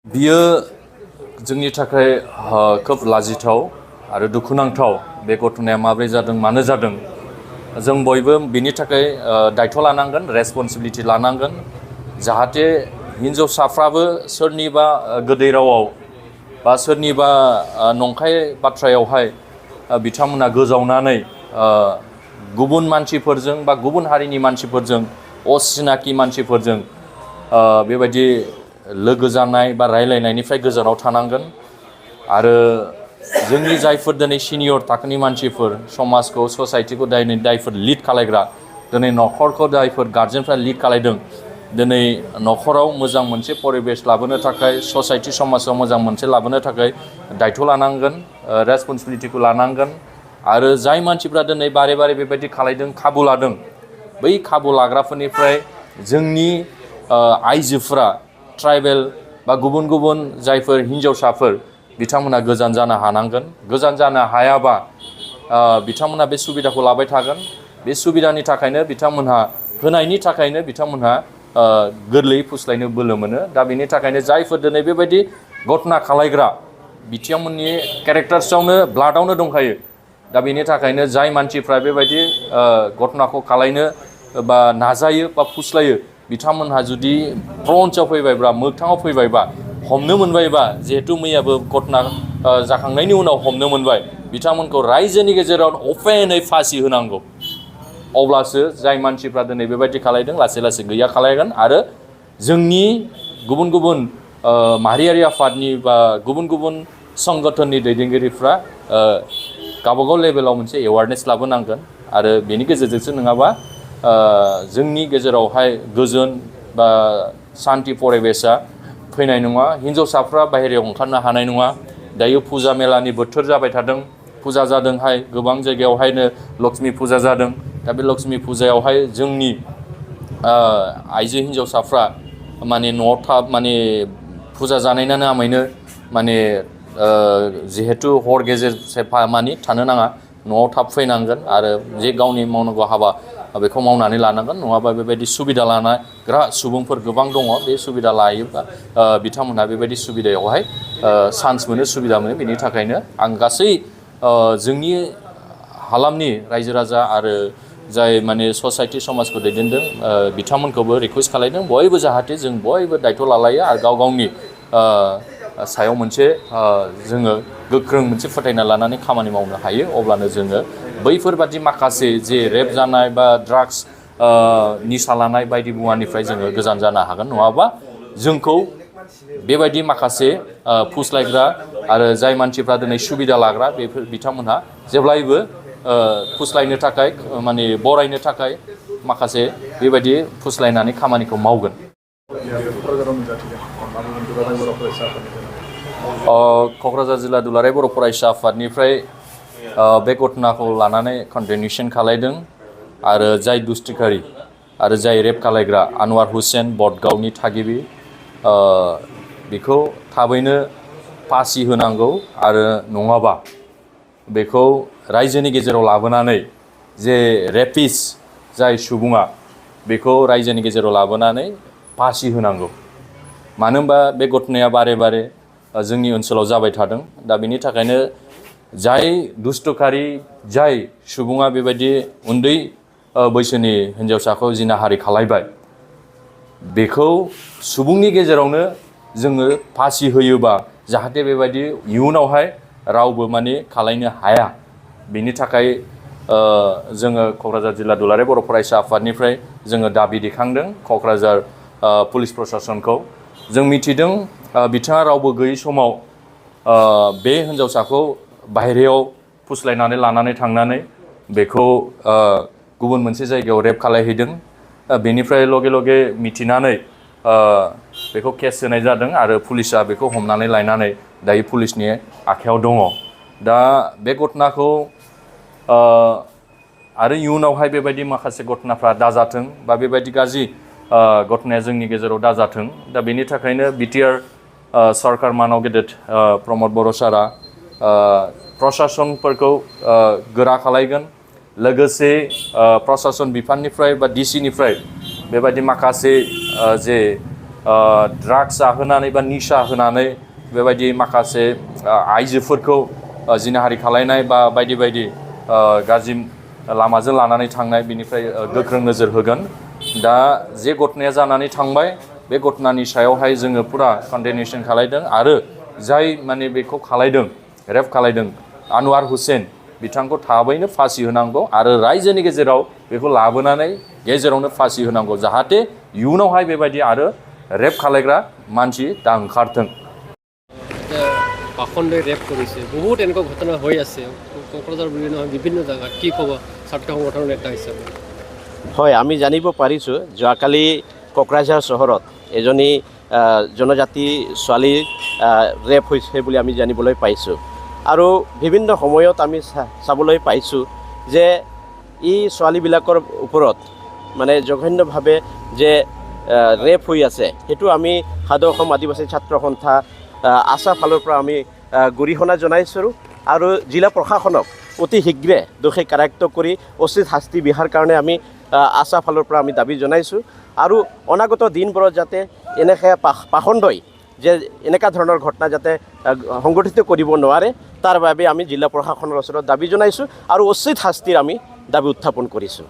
बियो जोंनि थाखाय खोब लाजिथाव आरो दुखुनांथाव बे घटनाया माब्रै जादों मानो जादों जों बयबो बिनि थाखाय दायथ' लानांगोन रेसपन्सिबिलिटि लानांगोन जाहाथे हिन्जावसाफ्राबो सोरनिबा गोदै रावाव बा सोरनिबा नंखाय बाथ्रायावहाय बिथांमोना गोजावनानै गुबुन मानसिफोरजों बा गुबुन हारिनि मानसिफोरजों असिनाखि मानसिफोरजों बेबायदि लोगो जानाय बा रायलायनायनिफ्राय गोजानाव थानांगोन आरो जोंनि जायफोर दिनै सिनियर थाखोनि मानसिफोर समाजखौ ससाइटिखौ जायफोर लिड खालायग्रा दिनै न'खरखौ जायफोर गार्जेनफ्रा लिड खालायदों दिनै न'खराव मोजां मोनसे परिबेस लाबोनो थाखाय ससाइटि समाजाव मोजां मोनसे लाबोनो थाखाय दायथ' लानांगोन रेसपन्सिबिलिटिखौ लानांगोन आरो जाय मानसिफ्रा दिनै बारे बारे बेबायदि खालायदों खाबु लादों बै खाबु लाग्राफोरनिफ्राय जोंनि आइजोफोरा ट्राइबेल बा गुबुन गुबुन जायफोर हिन्जावसाफोर बिथांमोना गोजान जानो हानांगोन गोजान जानो हायाबा बिथांमोना बे सुबिदाखौ लाबाय थागोन बे सुबिदानि थाखायनो बिथांमोनहा होनायनि थाखायनो बिथांमोनहा गोरलैयै फुस्लायनो बोलो मोनो दा बेनि थाखायनो जायफोर दिनै बेबायदि घटना खालायग्रा बिथांमोननि केरेक्टार्सआवनो ब्लाडआवनो दंखायो दा बेनि थाखायनो जाय मानसिफ्रा बेबायदि घटनाखौ खालायनो बा नाजायो बा फुस्लायो बिथांमोनहा जुदि फ्रन्टआव फैबायबा मोगथाङाव फैबायबा हमनो मोनबायबा जिहेतु मैयाबो घटना जाखांनायनि उनाव हमनो मोनबाय बिथांमोनखौ रायजोनि गेजेराव अपेनै फासि होनांगौ अब्लासो जाय मानसिफ्रा दिनै बेबायदि खालायदों लासै लासै गैया खालायगोन आरो जोंनि गुबुन गुबुन माहारियारि आफादनि बा गुबुन गुबुन संगठननि दैदेनगिरिफ्रा गावबागाव लेभेलाव मोनसे एवारनेस लाबोनांगोन आरो बेनि गेजेरजोंसो नङाबा जोंनि गेजेरावहाय गोजोन बा सान्ति परिबेसा फैनाय नङा हिन्जावसाफ्रा बाहेरायाव ओंखारनो हानाय नङा दायो फुजा मेलानि बोथोर जाबाय थादों फुजा जादोंहाय गोबां जायगायावहायनो लक्ष्मी फुजा जादों दा बे लक्ष्मी फुजायावहाय जोंनि आइजो हिन्जावसाफ्रा माने न'आव माने फुजा जानायनि नामैनो माने जिहेतु हर गेजेर सेफा मानि थानो नाङा न'आव थाब फैनांगोन आरो जे गावनि मावनांगौ हाबा बेखौ मावनानै लानांगोन नङाबा बेबायदि सुबिदा लानाग्रा सुबुंफोर गोबां दङ बे सुबिदा लायोबा बिथांमोनहा बेबायदि सुबिदायावहाय चान्स मोनो सुबिदा मोनो बेनि थाखायनो आं गासै जोंनि हालामनि रायजो राजा आरो जाय माने ससाइटि समाजखौ दैदेनदों बिथांमोनखौबो रिकुवेस्ट खालायदों बयबो जाहाथे जों बयबो दायथ' लालायो आरो गाव गावनि सायाव मोनसे जोङो गोख्रों मोनसे फोथायना लानानै खामानि मावनो हायो अब्लानो जोङो बैफोरबादि माखासे जे रेप जानाय बा ड्राग्स निसा लानाय बायदि मुवानिफ्राय जोङो गोजान जानो हागोन नङाबा जोंखौ बेबायदि माखासे फुस्लायग्रा आरो जाय मानसिफ्रा दिनै सुबिदा लाग्रा बेफोर बिथांमोनहा जेब्लायबो फुस्लायनो थाखाय माने बरायनो थाखाय माखासे बेबायदि फुस्लायनानै खामानिखौ मावगोन क'क्राझार जिल्ला दुलाराय बर' फरायसा आफादनिफ्राय बे घटनाखौ लानानै कन्डेनेसन खालायदों आरो जाय दुस्थिखारि आरो जाय रेप खालायग्रा आनवार हुसेन बडगावनि थागिबि बेखौ थाबैनो फासि होनांगौ आरो नङाबा बेखौ रायजोनि गेजेराव लाबोनानै जे रेपिस जाय सुबुङा बेखौ रायजोनि गेजेराव लाबोनानै फासि होनांगौ मानो होनबा बे घटनाया बारे बारे जोंनि ओनसोलाव जाबाय थादों दा बेनि थाखायनो जाय दुस्थ'खारि जाय सुबुङा बेबायदि उन्दै बैसोनि हिन्जावसाखौ जिनाहारि खालायबाय बेखौ सुबुंनि गेजेरावनो जोङो फासि होयोबा जाहाथे बेबायदि इयुनावहाय रावबो माने खालायनो हाया बेनि थाखाय जोङो क'क्राझार जिल्ला दुलाराय बर' फरायसा आफादनिफ्राय जोङो दाबि दैखांदों क'क्राझार पुलिस प्रशासनखौ जों मिथिदों बिथाङा रावबो गैयै समाव बे हिन्जावसाखौ बाहेरायाव फुस्लायनानै लानानै थांनानै बेखौ गुबुन मोनसे जायगायाव रेप खालायहैदों बेनिफ्राय लगे लगे मिथिनानै बेखौ केस होनाय जादों आरो पुलिसा बेखौ हमनानै लायनानै दायो पुलिसनि आखायाव दङ दा बे घटनाखौ आरो इयुनावहाय बेबायदि माखासे घटनाफ्रा दाजाथों बा बेबायदि गाज्रि घटनाया जोंनि गेजेराव दाजाथों दा बेनि थाखायनो बिटिआर सरकार मानाव गेदेर प्रमद बर' सारा प्रशासनफोरखौ गोरा खालायगोन लोगोसे प्रशासन बिफाननिफ्राय बा डिसिनिफ्राय बेबायदि माखासे जे ड्राग्स जाहोनानै बा निसा होनानै बेबायदि माखासे आइजोफोरखौ जिनाहारि खालायनाय बा बायदि बायदि गाज्रि लामाजों लानानै थांनाय बिनिफ्राय गोख्रों नोजोर होगोन दा जे घटनाया जानानै थांबाय बे घटनानि सायावहाय जोङो पुरा कन्डेनेसन खालायदों आरो जाय माने बेखौ खालायदों रेप खालायदों आनवार हुसेन बिथांखौ थाबैनो फासि होनांगौ आरो रायजोनि गेजेराव बेखौ लाबोनानै गेजेरावनो फासि होनांगौ जाहाथे इयुनावहाय बेबायदि आरो रेप खालायग्रा मानसि दा ओंखारथों পাখণ্ডই ৰেপ কৰিছে বহুত এনেকুৱা ঘটনা হৈ আছে কোকৰাঝাৰ বিভিন্ন জায়গাত কি ক'ব ছাত্ৰ সংগঠনৰ নেতা হিচাপে হয় আমি জানিব পাৰিছোঁ যোৱাকালি কোকৰাঝাৰ চহৰত এজনী জনজাতি ছোৱালীৰ ৰেপ হৈছে বুলি আমি জানিবলৈ পাইছোঁ আৰু বিভিন্ন সময়ত আমি চাবলৈ পাইছোঁ যে এই ছোৱালীবিলাকৰ ওপৰত মানে জঘন্যভাৱে যে ৰেপ হৈ আছে সেইটো আমি সাধু অসম আদিবাসী ছাত্ৰ সন্থা আশা ফালৰ পৰা আমি গৰিহণা জনাইছোঁ আৰু জিলা প্ৰশাসনক অতি শীঘ্ৰে দোষী কাৰায়ত্ব কৰি উচিত শাস্তি বিহাৰ কাৰণে আমি আশা ফালৰ পৰা আমি দাবী জনাইছোঁ আৰু অনাগত দিনবোৰত যাতে এনেকৈ পাখণ্ডই যে এনেকুৱা ধৰণৰ ঘটনা যাতে সংঘটিত কৰিব নোৱাৰে তাৰ বাবে আমি জিলা প্ৰশাসনৰ ওচৰত দাবী জনাইছোঁ আৰু উচিত শাস্তিৰ আমি দাবী উত্থাপন কৰিছোঁ